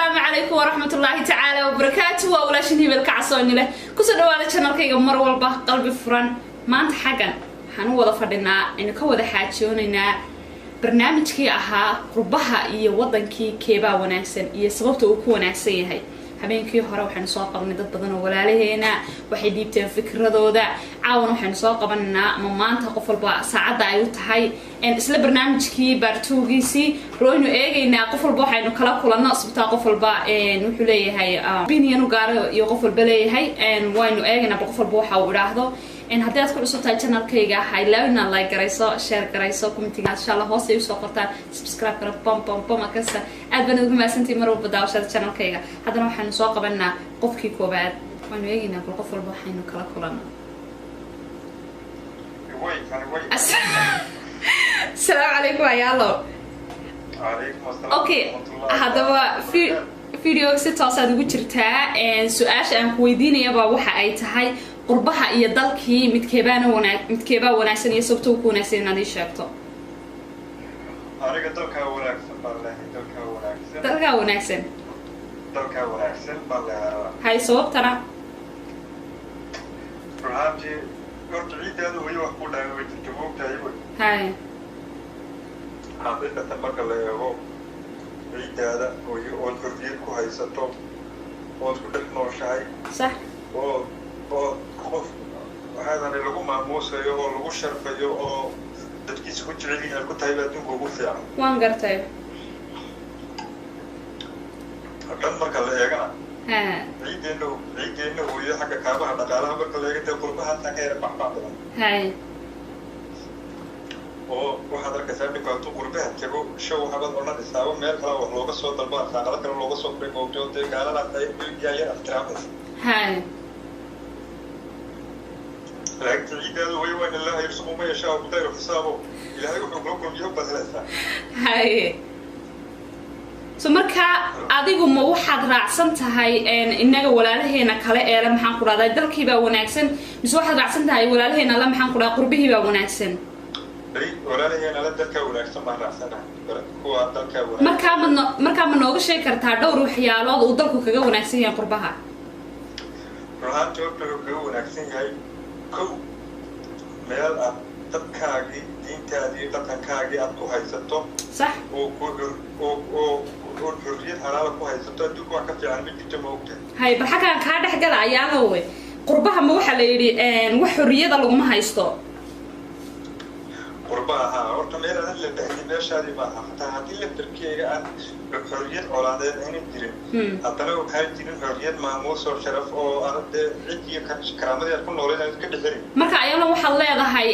Asalaamu calaykum waraxmatullaahi tacaala wabarakaatu. Waa walaashin Hibilka Casooni leh, kusoo dhawaada channelkayga. Mar walba qalbi furan. Maanta xaggan waxaan u wada fadhinaa, aynu ka wada xaajoonaynaa barnaamijkii ahaa qurbaha iyo wadankii keebaa wanaagsan iyo sababta uu ku wanaagsan yahay. Habeenkii hore waxaynu soo qabanay dad badan oo walaalaheena, waxay dhiibteen fikradooda. Caawan waxaynu soo qabanaynaa, ama maanta qof walba saacadda ay u tahay, isla barnaamijkii part two-giisii. Waynu eegaynaa qof walba waxaynu kala kulanno, sababtaa qof walba wuxuu leeyahay opinion u gaara iyo qof walba leeyahay. Waynu eegaynaa bal qof walba waxa uu idhaahdo. Haddii aad ku cusub tahay channelkayga, ha ilaawin inaad like garayso, share garayso, commentiga insha Allah hoos ay usoo qortaan, subscribe kara, bam bam bam kasta. Aad baan ugu mahadsantahay mar walba daawashada channelkayga. Haddana waxaynu soo qabanaa qofkii koobaad. Waynu eegaynaa bal qof walba waxaynu kala kulanno. Asalaamu calaykum, ayaalo. Okay, haddaba videoga si toosaad ugu jirtaa. Su-aasha aan ku weydiinayabaa waxa ay tahay qurbaha iyo dalkii midkeebaana wanaag, midkeebaa wanaagsan iyo sababta uu ku wanaagsan inaad ii sheegto. Aniga dalkaa wanaagsan baan lehay, dalkaa wanaagsan. Dalkaa wanaagsan? Dalkaa wanaagsan baan lehaa. Hay, sababtana? Run ahaantii, horta ciiddaada hooyo wax ku dhaama way jirto, moogtahay wey. Hay. Xaqiiqatan marka la eego, ciiddaada hooyo ood xorriyad ku haysato, ood ku dhex nooshahay, oo qof waxaadani lagu maamuusayo oo lagu sharfayo oo dadkiisa ku jecel yihiin aad ku tahay ba adduunka ugu fiican. Waan gartay. Dhan marka la eegana, ciiddeenna hooyo xagga kaabaha dhaqaalaha marka la eega, dee qurbahaasaan ka yara baxbax badan. Oo waxaad arkaysaa ninku hadduu qurbaha tago, show waxabaad odhanaysaaba meel kala wax looga soo dalbo, saaqado kale looga soo furay moogto, dee gaaladaas ay yaa yar ixtiraamaysa. Laakiin ciiddaadu way waan Ilaahay yarsuqu man yashaau biqayri xisaabo. Ilaahay wuxuu kula kulmiyo baad helaysaa. Haye, so markaa adigu ma waxaad raacsan tahay innaga walaalaheena kale eele, maxaan ku dhahday, dalkiibaa wanaagsan, mise waxaad raacsan tahay walaalaheena le, maxaan ku dhahay, qurbihiibaa wanaagsan? Beri walaalaheena la dalkaa wanaagsan baan raacsanahay, kuwa dalkaa wanaagsan. Markaa ma nooga sheegi kartaa dhowr waxyaalood uu dalku kaga wanaagsan yahay qurbaha? Run ahaantii, horta wuxuu kaga wanaagsan yahay, kow, meel aad dadkaagii, diintaadii, dhaqankaagii aad ku haysato oo ku oo oo oo xorriyad halaala ku haysato, adduunka wax ka fiican ma jirto, ma ogtahay? Hay, bal xaggaan kaa dhex gala, ayaana wey, qurbaha ma waxaa la yidhi wax xorriyada laguma haysto? Qurbaha, haa, horta meel aad la dhahdi meeshaadii maaha. Hataa haddii laftarkeega aan xorriyad colaadeed aynan jirin, haddana waxaa jirin xorriyad maamuus oo sharaf oo aan dee cid iyo karaamadii aad ku nooleed aad ka dhexelin. Marka ayana waxaad leedahay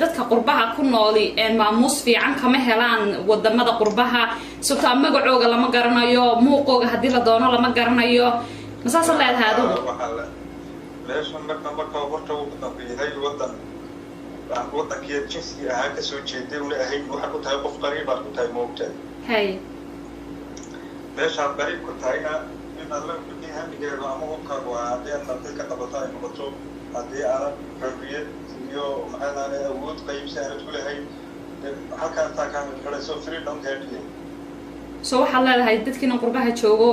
dadka qurbaha ku nooli maamuus fiican kama helaan wadamada qurbaha, sababtaa magacooga lama garanayo, muuqooga haddii la doono lama garanayo, ma saasaad leedahay adigu? Waxaa la meesha marka horta wadanku yahay wadan aan wadankii jinsi ahaan kasoo jeeday una ahayn, waxaad ku tahay qof qariibaad ku tahay, moogtahay? Hay. Meeshaad qariib ku tahayna, in alla kudii hamigeedu ama hubkaagu ah haddii aad nabdil ka qabato ay noqoto, haddii aanad xorriyad iyo maxaa awood qaybsi aanad ku lahayn, halkaasaa kaa mid xidhayso freedom kaa dhigay. So waxaad leedahay dadkiina qurbaha joogo,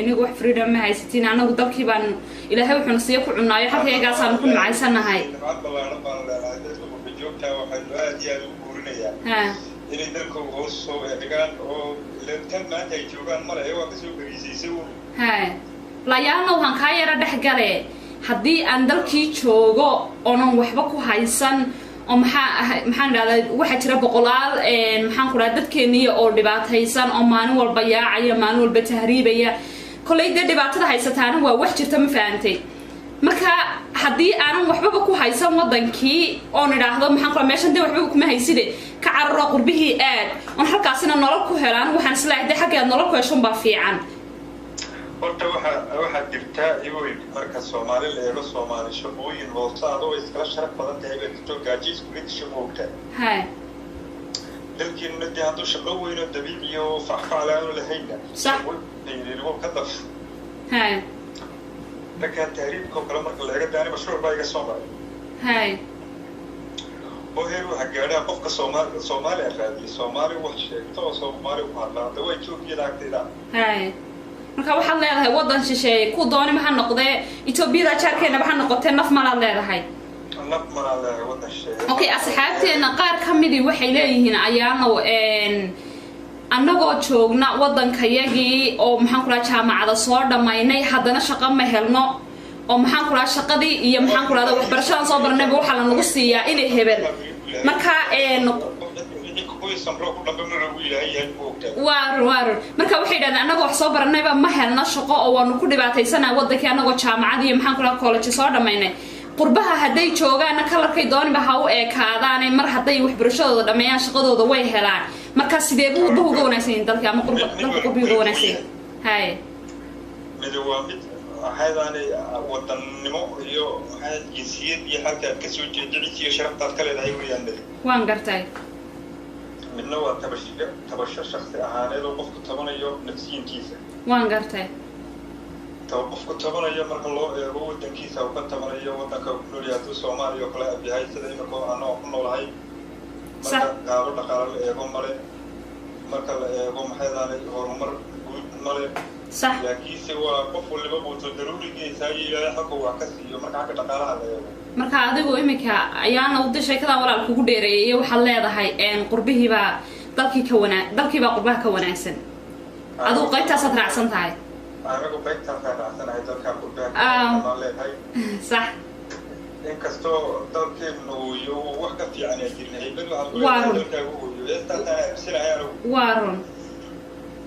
inagu wax freedom ma haysatiin, anagu dalkii baan Ilaahay wuxuuna siiya ku cunaayo, halkayagaasaanu ku nimcaysanahay. Nimcad ballaaran baanu leenahay. Dadka qurba joogtaa waxaynu aad iyo aad ugu guurinayaa inay dalkooga hoos soo eegaan, oo tan maanta ay joogaan male waa kasoo gariisiisay uun. Ha, layaana waxaan kaa yara dhex gale, haddii aan dalkii joogo oonan waxba ku haysan oo maxaa ahay, maxaan idhahdaa, waxaa jira boqolaal, maxaan ku dhaha, dadkeeniya oo dhibaataysan oo maalin walba yaacaya, maalin walba tahriibaya. Kollay dee dhibaatada haysataana waa wax jirta, ma fahantay? Marka haddii aanan waxbaba ku haysan wadankii oon idhaahdo, maxaan ku dhaha, meeshan dee waxbaba kuma hayside, ka cararo qurbihii aad oon halkaasina nolol ku helaan, waxaan isleeyahay dee xaggii aad nolol ku heshon baa fiican. Horta waxaa jirta iwoy, marka Soomaali la eego, Soomaali shaqooyin hoose adoo iskala sharaf badan tahay baa jirto, gaajo iskula disho, moogta? Hay. Dalkeenuna dee hadduu shaqo weyn oo dabiici oo facfacal aanu lahaynna, ka daf. Dhankaa tahriibka oo kale marka la eego, daani mashruuc baa iga soo maray oo heer waxaa gaadhaa qofka Soomaali Soomaaliya raadiyay, Soomaali wax sheegto oo Soomaali ku hadlaa, hadda waa Etoobiyada agtayda. Hay. Marka waxaad leedahay waddan shisheeye ku dooniba ha noqdee, Etoobiyada jaarkeenaba ha noqotee, naf malaad leedahay. Naf malaa leedahay waddan shisheeye. Okay, asxaabteena qaar ka midii waxay leeyihiin, ayaanow, annagoo joogna waddankayagii oo, maxaan ku dhaha, jaamacada soo dhammaynay, haddana shaqo ma helno, oo, maxaan ku dhaha, shaqadii iyo, maxaan ku dhahda, waxbarashadan soo baranayba waxaa lanagu siiyaa inay hebel. Marka Kuwii samro ku dhambe magacu Ilaahay yahay ku ogtaa. Waa run, waa run. Marka waxay yidhahdeen, annagoo wax soo baranayba ma helno shaqo oo waanu ku dhibaataysanaa waddankii, annagoo jaamacad iyo, maxaan ku dhaha, college soo dhammaynay. Qurbaha hadday joogaanna, kalarkay dooniba ha u eekaadaane, mar hadday waxbarashadooda dhammeeyaan, shaqadooda way helaan. Marka sidee buu qurbahu uga wanaagsan yihin dalka, ama qurba dalka qurbihi uga wanaagsan yahay? Haye. Midi waa mid waxaydaani wadannimo iyo maxay jinsiyad iyo halkaad kasoo jeedo, cid iyo sharaftaad ka leedahay weeyaan midi. Waan gartay. Midna waa tabasho shaksi ahaaneed oo qofku tabanayo nafsiyinkiisa. Waan gartay. Qofku tabanayo marka loo eego waddankiisa uu ka tabanayo, waddanka uu ku nool yahay, hadduu Soomaaliya oo kale ab yahay, sida imika anoo ku noolahay, marka qaabo dhaqaale la eego male, marka la eego maxaydaanay horumar guud male. Laakiinse waa qof waliba quuto daruurigiisa iyo Ilaahay xagga wax ka siiyo marka xagga dhaqaalaha la eego. Marka adigu iminka ayaana uda sheekadan walaal kugu dheereeyay, iyo waxaad leedahay qurbihiibaa dalkii ka wanaa dalkiibaa qurbaha ka wanaagsan. Adigu qaybtaasaad raacsan tahay? Anigu qaybtaasaan raacsanahay, dalkaa qurbaha kaan leedahay. Inkastoo dalkeenu hooyo uu wax ka fiican ay jirin, haybad waxaad ku leedahay dalkaagu hooyo, heestaasaan aaminsanahay anigu. Waa run.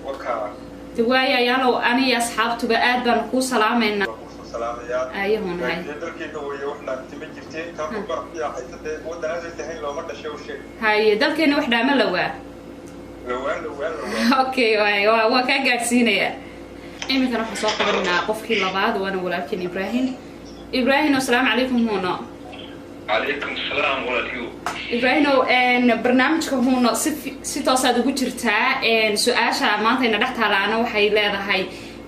Wakaa. De waayo, ayaalow, aniyo asxaabtuba aad baanu kuu salaamaynaa. Waa kusoo salaamayaa. Ayahunahay. Laakiin dalkeena hooyo wax dhaamti ma jirte, kaa ku barafiyaaxaysade waddan asan lahayn looma dhashay u sheeg. Haye, dalkeena wax dhaama lowaa. Lowaan, lowaan, lowaan. Okay, waay, waa kaa gaadhsiinayaa. Iminkana waxaan soo qabanaynaa qofkii labaad, waana walaalkeen Ibrahim. Ibrahim, asalaamu calaykum, huno. Calaykum salaam, walaalkiiw. Ibrahimow, barnaamijka, huno, si toosaad ugu jirtaa. Su-aasha maanta ina dhex taalaana waxay leedahay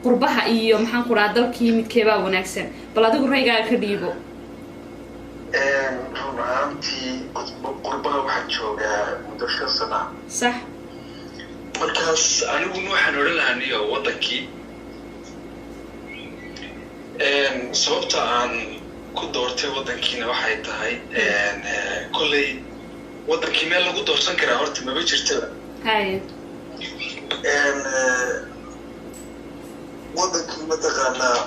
qurbaha iyo, maxaan ku dhaha, dalkii midkeebaa wanaagsan? Bal adigu raygaaga ka dhiibo. Run ahaantii qurbaha waxaan joogaa muddo 5 sana. Markaas aniguna waxaan odhan lahaa niyo waddankii, sababta aan ku doortay waddankiina waxay tahay, kolley waddankii meel lagu doorsan karaa horta maba jirtaba. Waddankii, mataqaanaa,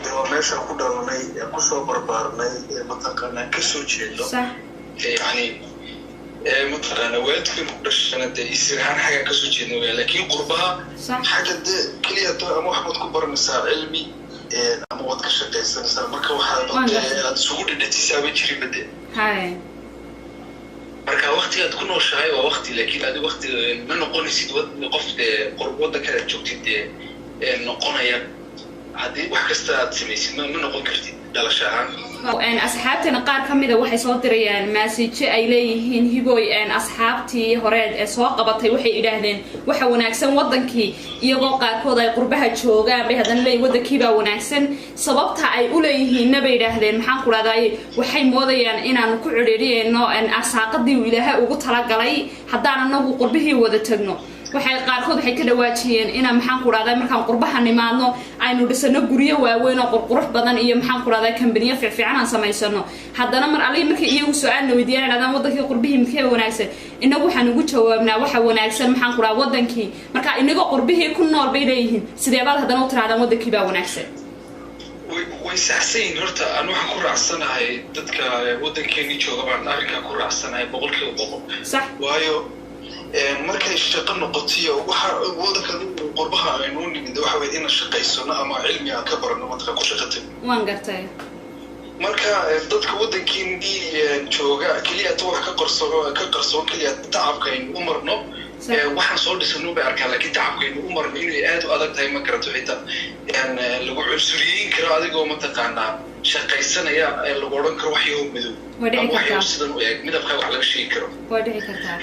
de waa meeshaan ku dhalanay ee kusoo barbaarnay ee, mataqaanaa, kasoo jeedo. Yani, mataqaanaa, waalidkan ku dhashana dee isir ahaan xaggaan kasoo jeedna weya, laakiin qurbaha xagga dee keliya to ama waxbaad ku baranaysaa cilmi ama waad ka shaqaysanaysaa. Marka waxaad dee aad isugu dhedhetisaaba jirinba de. Marka waktigaad ku nooshahay waa wakti, laakiin adi wakti ma noqonaysid qof dee waddanka aad joogtid dee noqonaya. Haddii wax kasta aad samaysid ma noqon kartid dhalasho ahaan. Asxaabteena qaar ka mida waxay soo dirayaan message ay leeyihiin, "Hiboy, asxaabtii hore ee soo qabatay waxay idhaahdeen waxa wanaagsan waddankii," iyagoo qaarkood ay qurbaha joogaan bay haddana leeyihin waddankii baa wanaagsan. Sababta ay u leeyihiinna bay idhaahdeen, maxaan ku dhahday, waxay moodayaan inaanu ku cidhiidhiyayno arsaaqadii uu Ilaahay ugu talagalay haddaan anagu qurbihii wada tagno. Waxay qaarkood waxay ka dhawaajiyeen inaan, maxaan ku dhahday, markaan qurbaha nimaadno aynu dhisano guryo waaweyn oo qurqurux badan iyo, maxaan ku dhahday, kambaniyo fiicfiican aan samaysano. Haddana mar alihii markay iyagu su-aalna weydiiyaan, idhahdaan waddankii qurbihii midkee wanaagsan, inagu waxaan ugu jawaabnaa waxa wanaagsan, maxaan ku dhaha, waddankii. Marka inagoo qurbihii ku nool bay leeyihiin, sideebaad haddana u tirahdaan waddankii baa wanaagsan? Way saxsan yihiin horta. Aan waxaan ku raacsanahay dadka waddankeenii jooga baan arrinkaa ku raacsanahay 100%. Waayo, markay shaqo noqotiyo waxa waddanka qurbaha aynu u nimid waxa weye inaan shaqaysano ama cilmi aan ka barano, mataqan, ku shaqo tagno. Waan gartay. Marka dadka waddankeenii jooga keliya ta wax ka qarsoon keliya tacabka aynu u marno. Waxaan soo dhisano bay arkaan, laakiin tacabka aynu u marno inay aad u adag tahay ma garato. Xitaa lagu cunsuriyeyn karo adigoo, mataqaanaa, shaqaysanaya, lagu odhan karo wax yahow madow Way dhici ama wax yahow kartaa. sidan u eeg, midabkaa wax laga sheegi karo. Way dhici kartaa.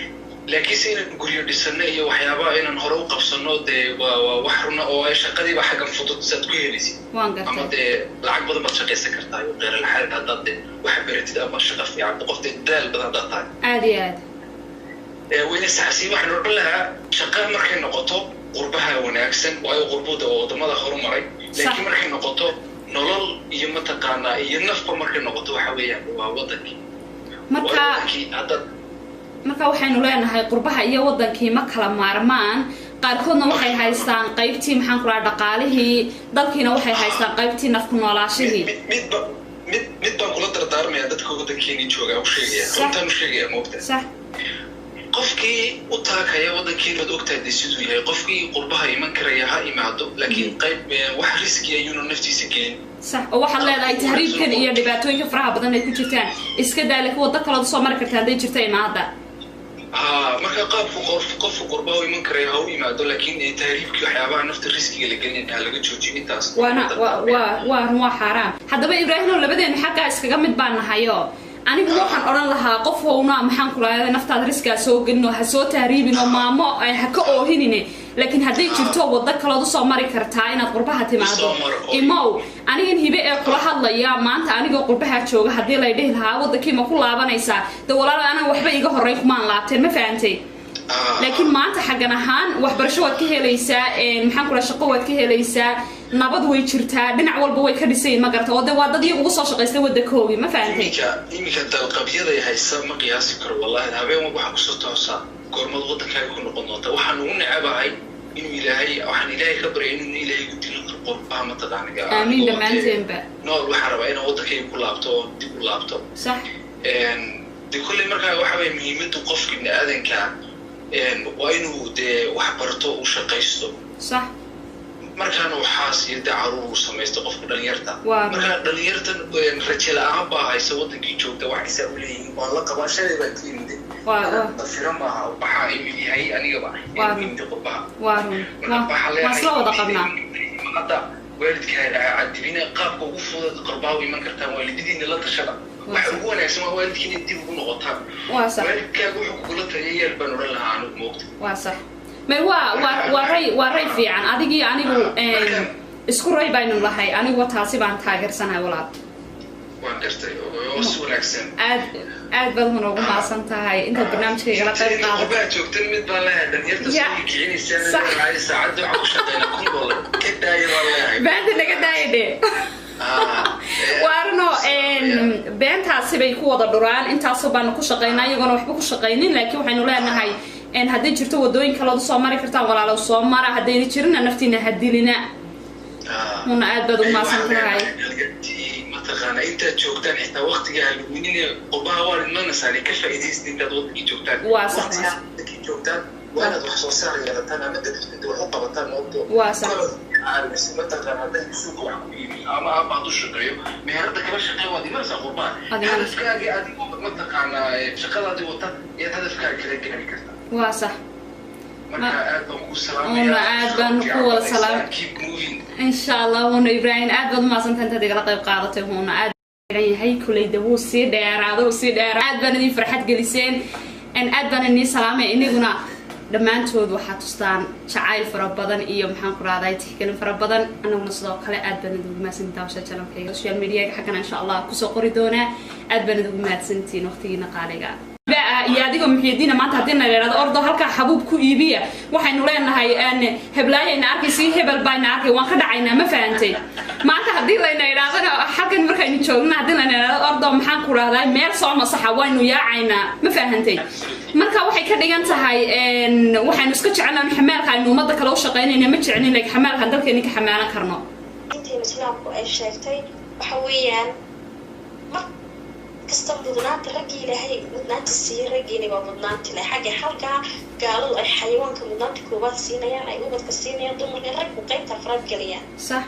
Laakiinse inaan guryo dhisano iyo waxyaabaha inaan hore u qabsano dee waa wax runa oo ay shaqadiiba xaggan fudud saad ku helaysid. Ama dee lacag badan baad shaqaysan kartaa iyo qeyralxaal haddaad dee wax beratid ama shaqo fiican, qof dee dadaal badan haddaad tahay. Aada iyo aad. Wayna saxsiin. Waxaan odhan lahaa shaqa markay noqoto Qurbaha wanaagsan, waayo qurbuda waa wadamada horumaray, laakiin markay noqoto nolol iyo mataqaanaa iyo nafba markay noqoto, waxa weeyaan waa wadankii. Marka waxaynu leenahay qurbaha iyo wadankii ma kala maarmaan. Qaarkoodna waxay haystaan qaybtii, maxaan ku rahaa, dhaqaalihii dalkiina, waxay haystaan qaybtii nafku noolaashihii. Midba mid baan kula dardaarmaya dadka wadankeeni jooga, u sheegaya, runtaan u sheegaya, moogta. Qofkii u taakaya wadankeeni waad ogtahay dee siduu yahay. Qofkii qurbaha iman karaya ha imaado, laakiin qayb wax riski ayuuna naftiisa gelin. Sax, oo waxaad leedahay tahriibkan iyo dhibaatooyinka faraha badan ay ku jirtaan iska daa, laakiin waddo kaleod usoo mari karta hadday jirta imaada. Ha, marka qaabku qof qofku qurbaha u iman karaya ha u imaado, laakiin tahriibkii, waxyaabaha nafta riskiga la gelinaya ha laga joojiyo intaas. Waana waa waa run, waa xaaraam. Haddaba Ibraahimow, labadeenu xaggaa iskaga mid baan nahayo. Anigu waxaan odhan lahaa qof wowna, maxaan ku lahaday, naftaada riskaa soo gelin oo ha soo tahriibin oo maamo ha ka oohinine, laakiin hadday jirto waddo kalood usoo mari kartaa inaad qurbaha timaado, imow. Anigan Hibe ee kula hadlaya maanta, anigoo qurbaha jooga, haddii lay dhihi lahaa waddankii ma ku laabanaysaa, de walaal anaga waxba iga horreyn kumaan laabteen, ma fahantay? Laakiin maanta xaggan ahaan waxbarasho waad ka helaysaa, maxaan ku dhaha, shaqo waad ka helaysaa, nabad way jirtaa, dhinac walba way ka dhisayin, ma garata? Oo de waa dad iyagu ugu soo shaqaystay waddankoogii, ma fahantay? Iminka dalqabyaday haysa ma qiyaasi karo wallahi. Habeen walba waxaan kusoo toosaa goormad waddankaaga ku noqon doonta. Waxaan ugu necabahay inuu Ilaahay, waxaan Ilaahay ka baryay inuu Ilaahay ku dilo qurbaha, mataqaana. Aamiin, dhammaanteenba. Nool waxaan rabaa inaan waddankayga ku laabto oo dib u laabto. De kolley markaa waxa weye muhiimaddu qofka ibni aadanka waa inuu dee wax barto, uu shaqaysto. Markaana waxaas iyo dee caruur uu samaysto qofka dhalinyarta. Marka dhalinyartan raje la-aan baa haysa wadankii joogta, waxaysaa u leeyihiin waan la qabaa. Shalay baa ka yimid, dafira maaha, waxaa imid yahay anigaba inuu yimid qurbaha. Waa run, waa isla wada qabnaa. Hadda waalidka cadibina, qaabka ugu fudud qurbaha u iman kartaan waalididiina la tashada. Waxa ugu wanaagsan waa waalidkiina dib ugu noqotaan. Waa sax. Waalidkaaga wuxuu kugula taliya yeel baan odhan lahaa anigu, moogta. Waa sax, may waa waa ray fiican. Adigii anigu isku ray baynu lahay, aniguwa taasi baan taageersanahay, walaal. Waan gartay, oo si wanaagsan. Aad aad baad noogu mahadsan tahay intaad barnaamijka igala qayb qaadato. Qurbaha joogtan mid baan leeyahay, dhalinyarta soo kicinaysaan, saacadda waxaan ku shaqeynaa $1000, ka daaya baan leeyahay. Beenta naga daaya dhe. Waarno, beentaasi bay ku wada dhuraan, intaasoo baanu ku shaqaynaa iyagoona waxba ku shaqaynin. Laakiin waxaynu leenahay hadday jirto wadooyin kaleod usoo mari kartaan, walaalo, soo mara. Haddayna jirina, naftiina ha dilina. Muna, aad baad ugu mahadsan tahay. Mataqaana intaad joogtaan xitaa waqtiga haluminine, qurbaha waa imanaysaa, ka faa'iidaysta intaad wadankii joogtaan. Waa sax. Waqtigaa wadankii joogtaan waa inaad wax soo saar yeelataan ama dadka wax u qabataan, moogto. Waa sax. Mataqaana hadday suuqa wax ku iibiyo ama aaba hadduu shaqeeyo meherada kala shaqeeyo, waad imanaysaa qurbaha. Hadafkaagi adigoo mataqaana shaqadaadii wata ayaad hadafkaaga kala gaari kartaa. Waa sax. Marka aad baan kuu salaamaya. Una aad baan ku wada salaam. Keep moving. Insha Allah. Huna Ibrahim, aad baad umahadsantahay intaad igala qayb qaadatay. Huna aad yahay kuleyda wuu sii dheeraado, wuu sii dheeraado. Aad baan idin farxad geliseen, aad baan idin salaamay. Iniguna dhammaantood waxaa tustaan jacayl fara badan iyo, maxaan ku rahday, tixgelin fara badan. Anaguna sidoo kale aad baan idigu mahadsantiin daawasha channelkayga, social mediaga xaggana insha Allah kusoo qori doonaa. Aad baan idigu mahadsantiin waqtigiina qaaliga iyo adigoo Muxiyadiina. Maanta haddii na idhahdo ordo halkaa xabuub ku iibiya, waxaynu leenahay heblaayayna arkay, hebel bayna arkay, waan ka dhacaynaa, ma fahantay? Maanta haddii layna idhahdana halkan markaynu joogna, haddii layna idhahdo ordo, maxaan ku rahdaa, meel soo masaxa, waynu yaacaynaa, ma fahantay? Marka waxay ka dhigan tahay waxaynu iska jecelnahay xamaalka aynu ummadda kale u shaqaynayna, ma jeclin like xamaalkan dalkeeni ka xamaalan karno. Intiin Islaamku ay sheegtay waxa weeyaan mar kasta mudnaanta raggii Ilaahay mudnaanta siiyey, raggiina waa mudnaanti leh xagga halkaa gaaladu ay xayawaanka mudnaanta koowaad siinayaan, ay ubadka siinayaan dumarka, raggu qaybta afraad geliyaan. Sax.